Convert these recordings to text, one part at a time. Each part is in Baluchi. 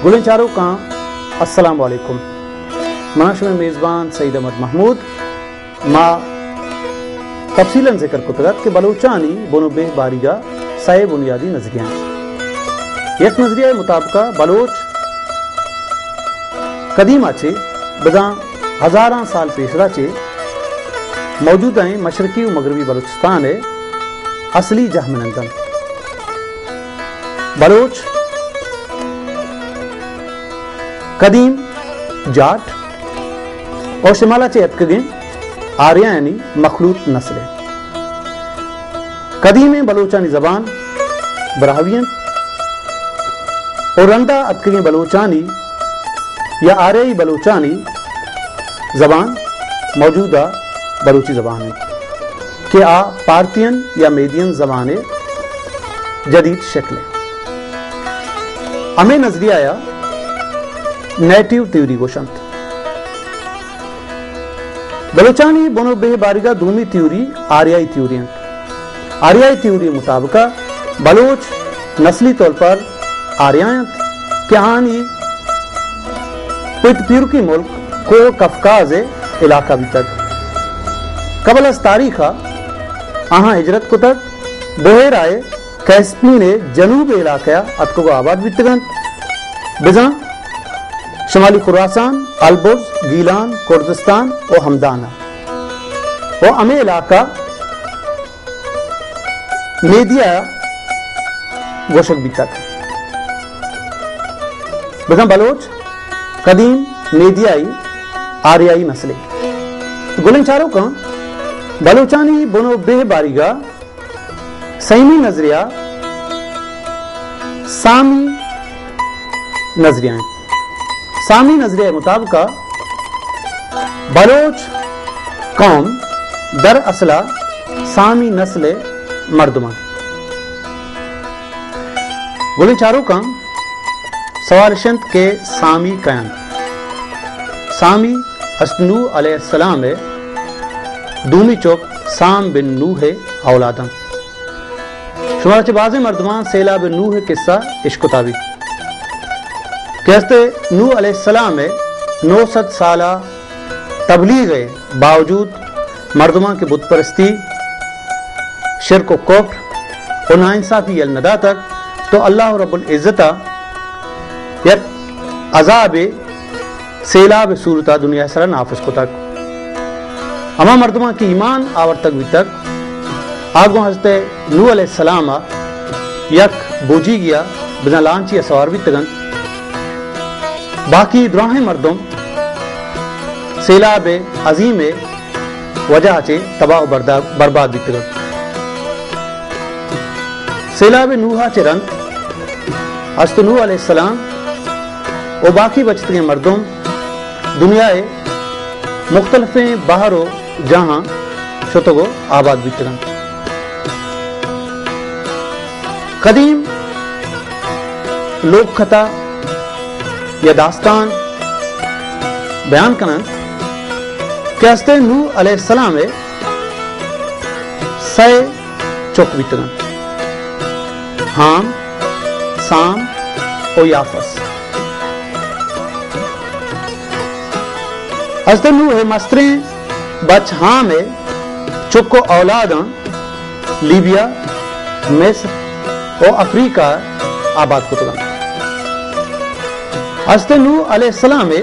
گلیں چاروکاں، السلام علیکم۔ من شمئے میزبان سعید احمد محمود۔ ما تفصیلاً ذکر کتگ ات کہ بلوچانی بن و بہ باریگا سئے بنیادی نظریہ انت۔ یک نظریہ مطابقا بلوچ قدیما چہ بزاں ہزاراں سال پیسرا چہ موجودہ ایں مشرقی و مغربی بلوچستان ء اصلی جہمنند انت۔ بلوچ قدیم جاٹ و شمالا چہ اتکگیں آریایانی مخلوط نسل انت۔ قدیمیں بلوچانی زبان براہوی انت و رندا اتکگیں بلوچانی یا آریائی بلوچانی زبان موجودہ بلوچی زبان انت کہ آ پارتین یا میدین زبان ء جدید شکل انت۔ ہمے نظریہ ء نیٹو تھیوری گوشنت۔ بلوچانی بن و بہ باریگا دومی تھیوری آریائی تھیوری انت۔ آریائی تھیوری مطابقا بلوچ نسلی طور پر آریا انت کہ آنی پت پیرکی ملک کوہ قفقاز ء علاقہ بیتگ۔ قبل از تاریخ ء آہاں ہجرت کتگ، بحیرہ ء کیسپین ء جنوب ء علاقہ ء اتکگ و آباد بیتگ انت۔ بزاں شمالی خراسان، البرز، گیلان، کردستان و ہمدان ء و ہمے علاقہ میدیا گوشگ بیتگ۔ بزاں بلوچ قدیم میدیائی آریائی نسلے۔ گلیں چاروکاں، بلوچانی بن و بہ باریگا سیمی نظریہ سامی نظریہ انت۔ سامی نظریہ مطابقا بلوچ قوم در اصلا سامی نسل مردم انت۔ گلیں چاروکاں، سوال اش انت کہ سامی کئے انت؟ سامی است نوح علیہ السلام ء دومی چک سام بن نوح ء اولاد انت۔ شمارا چہ بازیں مردماں سیلاب نوح ء قصہ اشکتا بیت کہ حضرت نوح علیہ السلام ء نو سد سالہ تبلیغ ء باوجود مردماں کہ بت پرستی، شرک و کفر و ناانصافی یل نہ داتگ تو اللہ رب العزت ء یک عذابے سیلاب صورت ء دنیا سرا نافذ کتگ۔ ہما مردماں کہ ایمان آورتگ بیتگ، آ گوں حضرت نوح علیہ السلام ء یک بوجیگی ء بزاں لانچی ء سوار بیتگ انت۔ باقی دراہیں مردم سیلاب عظیم ء وجہ ء چہ تباہ و بردا-، برباد بیتگ انت۔ سیلاب نوح ء چہ رند حضرت نوح علیہ السلام و باقی بچتگیں مردم دنیا ء مختلفیں بحر و جاہاں شتگ و آباد بیتگ انت۔ قدیم لوک کتھا یا داستان بیان کن انت کہ حضرت نوح علیہ السلام ء سئے چک بیتگ انت، ہام، سام و یافس۔ حضرت نوح ء مستریں بچ ہام ء چک و اولاداں لیبیا، مصر و افریقہ ء آباد کتگ انت۔ حضرت نوح علیہ السلام ء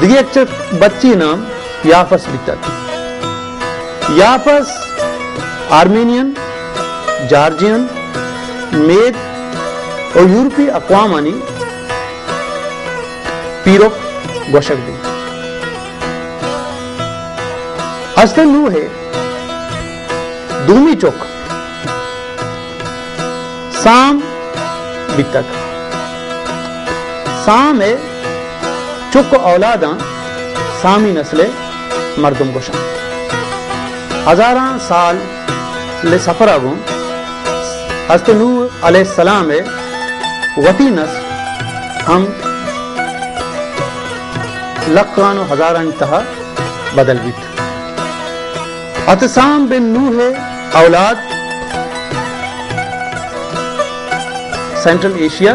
دگہ یک چک بچی نام یافس بیتگ۔ یافس آرمینین، جارجین، میگ و یورپی اقوامانی پیرک گوشگ بیت۔ حضرت نوح ء دومی چک سام بیتگ۔ سام ء چک و اولاداں سامی نسل ء مردم گوشاں۔ ہزاراں سال ء سفر ء گوں حضرت نوح علیہ السلام ء وتی نسل ہم لکھاں و ہزارانی تہا بدل بیت۔ ات سام بن نوح ء اولاد سینٹرل ایشیا،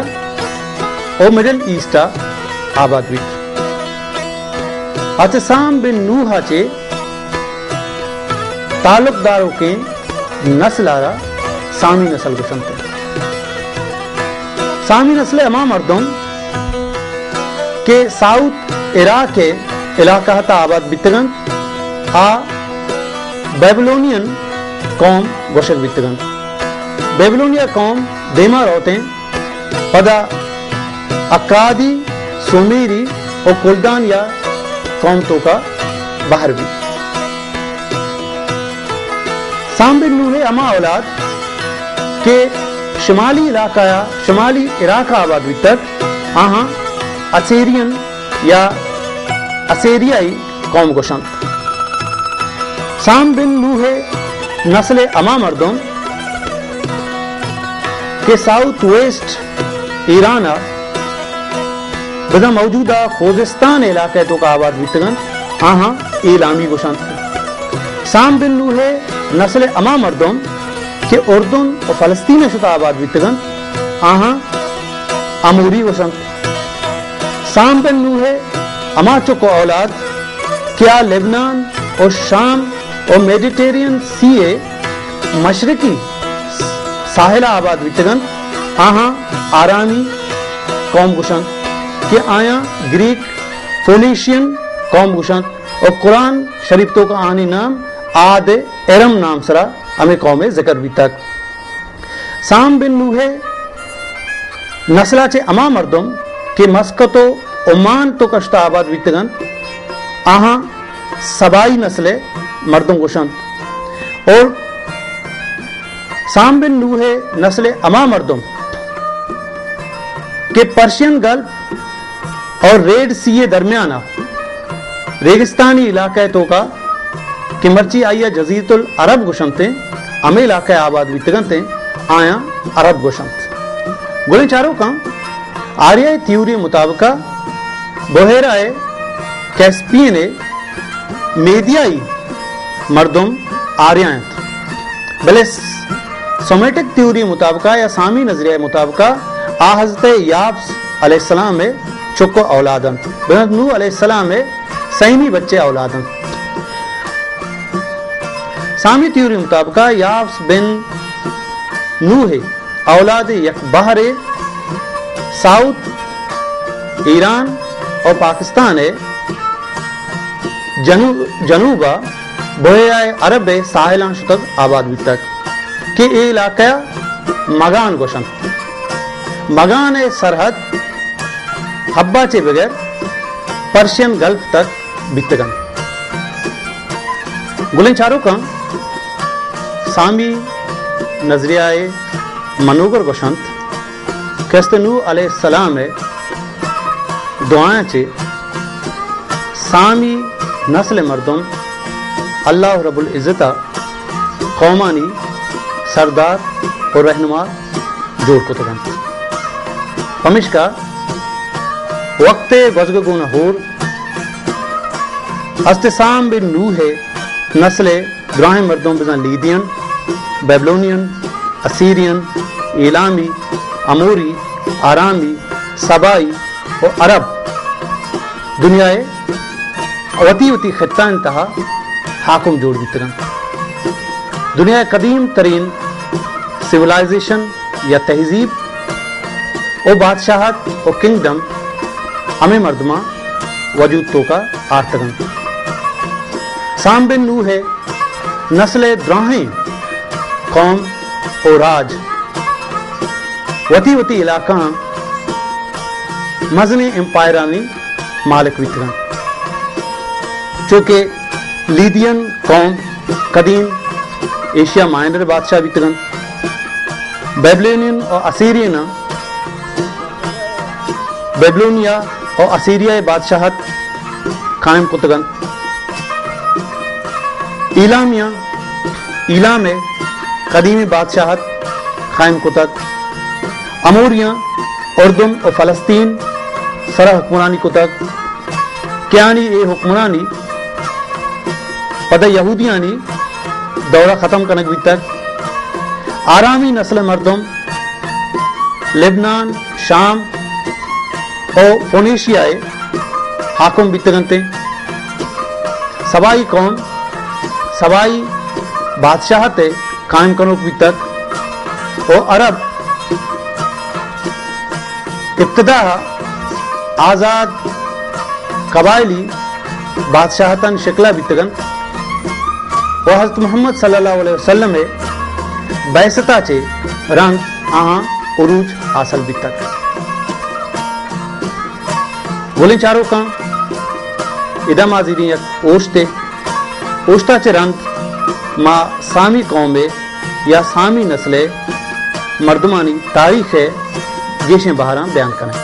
او مڈل ایسٹ ءَ آباد بیت۔ آ چہ سام بن نوح ءَ چہ تعلق داروکیں نسل ءَ را سامی نسل گوشنت۔ سامی نسل ءِ ہما مردم کہ ساؤتھ عراق ءِ علاقہ ءَ تہ آباد بیتگ انت، آ بیبلونین قوم گوشگ بیتگ انت۔ بیبلونیا قوم دیما روتیں، پدا اکادی، سومیری و کلدانیا قوم توکا بہر بیت۔ سام بن نوح ءِ ہما اولاد کہ شمالی علاقہ یا شمالی عراق ءَ آباد بیتگ، آہاں اسیرین یا اسیریائی قوم گوشنت۔ سام بن نوح ءِ نسل ءِ ہما مردم کہ ساؤتھ ویسٹ ایران ءَ بزاں موجودہ خوزستان علاقہ ءِ توکا آباد بیتگ انت، آہاں ایلامی گوشنت۔ سام بن نوح ءِ نسل ءِ ہما مردم کہ اردن و فلسطین ءَ شتہ آباد بیتگ انت، آہاں اموری گوشنت۔ سام بن نوح ءِ ہما چک و اولاد کہ آ لبنان و شام و میڈیٹیرین سی ءِ مشرقی ساحل ءَ آباد بیتگ انت، آہاں آرامی قوم گوشنت کہ آیاں گریک فونیشین قوم گوشنت و قرآن شریف توکا آہانی نام عاد ءُ ارم نام سرا ہمے قوم ءِ ذکر بیتگ۔ سام بن نوح ءِ نسل ءَ چہ ہما مردم کہ مسقط و عمان توکا شتہ آباد بیتگ انت، آہاں سبائی نسل ءِ مردم گوشنت۔ اور سام بن نوح ءِ نسل ءِ ہما مردم کہ پرشین گلف اور ریڈ سی ءِ درمیان ءَ ریگستانی علاقہ ءِ توکا کہ مرچی آئی ءَ جزیرۃ العرب گوشنت، ہمے علاقہ ءَ آباد بیتگ انت، آیاں عرب گوشنت۔ گلیں چاروکاں، آریائی تھیوری مطابق بحیرہ کیسپین ءِ میدیائی مردم آریا انت، بلے سیمیٹک تھیوری مطابق یا سامی نظریہ مطابق آ حضرت یافس علیہ السلام ءِ چک و اولاد انت، بنت نوح علیہ السلام ءِ سیمی بچے اولاد انت۔ سامی تھیوری مطابق یافس بن نوح ءِ اولاد یک بہرے ساؤتھ ایران و پاکستان ءِ جنو-، جنوب ءَ بحیرہ عرب ءِ ساحلاں شتگ آباد بیتگ کہ اے علاقہ ءَ مگان گوشنت۔ مگان ءِ سرحد حبہ چہ بگر پرشین گلف تک بیتگ انت۔ گلیں چاروکاں، سامی نظریہ ءِ منوگر گوشنت کہ حضرت نوح علیہ السلام ءِ دعایاں چہ سامی نسل ءِ مردم اللہ رب العزت ءَ قومانی سردار و رہنما جوڑ کتگ انت۔ پمیشکا وقت ءِ گوزگ ءَ گون ءَ ہور حضرت سام بن نوح ءِ نسل ءِ دراہیں مردم بزاں لیدین، بیبلونین، اسیرین، ایلامی، اموری، آرامی، سبائی و عرب دنیا ءِ وتی وتی خطہانی تہا حاکم جوڑ بیتگ انت۔ دنیا ءِ قدیم ترین سیولائزیشن یا تہذیب و بادشاہت و کنگڈم ہمے مردماں وجود توکا آرتگ انت۔ سام بن نوح ءِ نسل ءِ دراہیں قوم و راج وتی وتی علاقہاں مزنیں ایمپائرانی مالک بیتگ انت، چو کہ لیدین قوم قدیم ایشیا مائنر ءِ بادشاہ بیتگ انت۔ بیبلونین و اسیرین ءَ بیبلونیا و اسیریا ءِ بادشاہت قائم کتگ انت۔ ایلامیاں ایلام ءِ قدیمی بادشاہت قائم کتگ۔ اموریاں اردن و فلسطین سرا حکمرانی کتگ کہ آنی اے حکمرانی پدا یہودیانی دورہ ختم کنگ بیتگ۔ آرامی نسل ءِ مردم لبنان، شام، او فونیشیا ء حاکم بیتگ انت۔ سبائی قوم سبائی بادشاہت ء قائم کنوک بیتگ و عرب ابتدا ء آزاد قبائلی بادشاہتانی شکل ء بیتگ انت و حضرت محمد صلی اللہ علیہ وسلم ء بعثت ء چہ رند آہاں عروج حاصل بیتگ۔ گلیں چاروکاں، ادا ما زیریں یک اوشتے، اوشتا چہ رند ما سامی قوم ء یا سامی نسل ء مردمانی تاریخ ء گیشیں بہراں بیان کنیں۔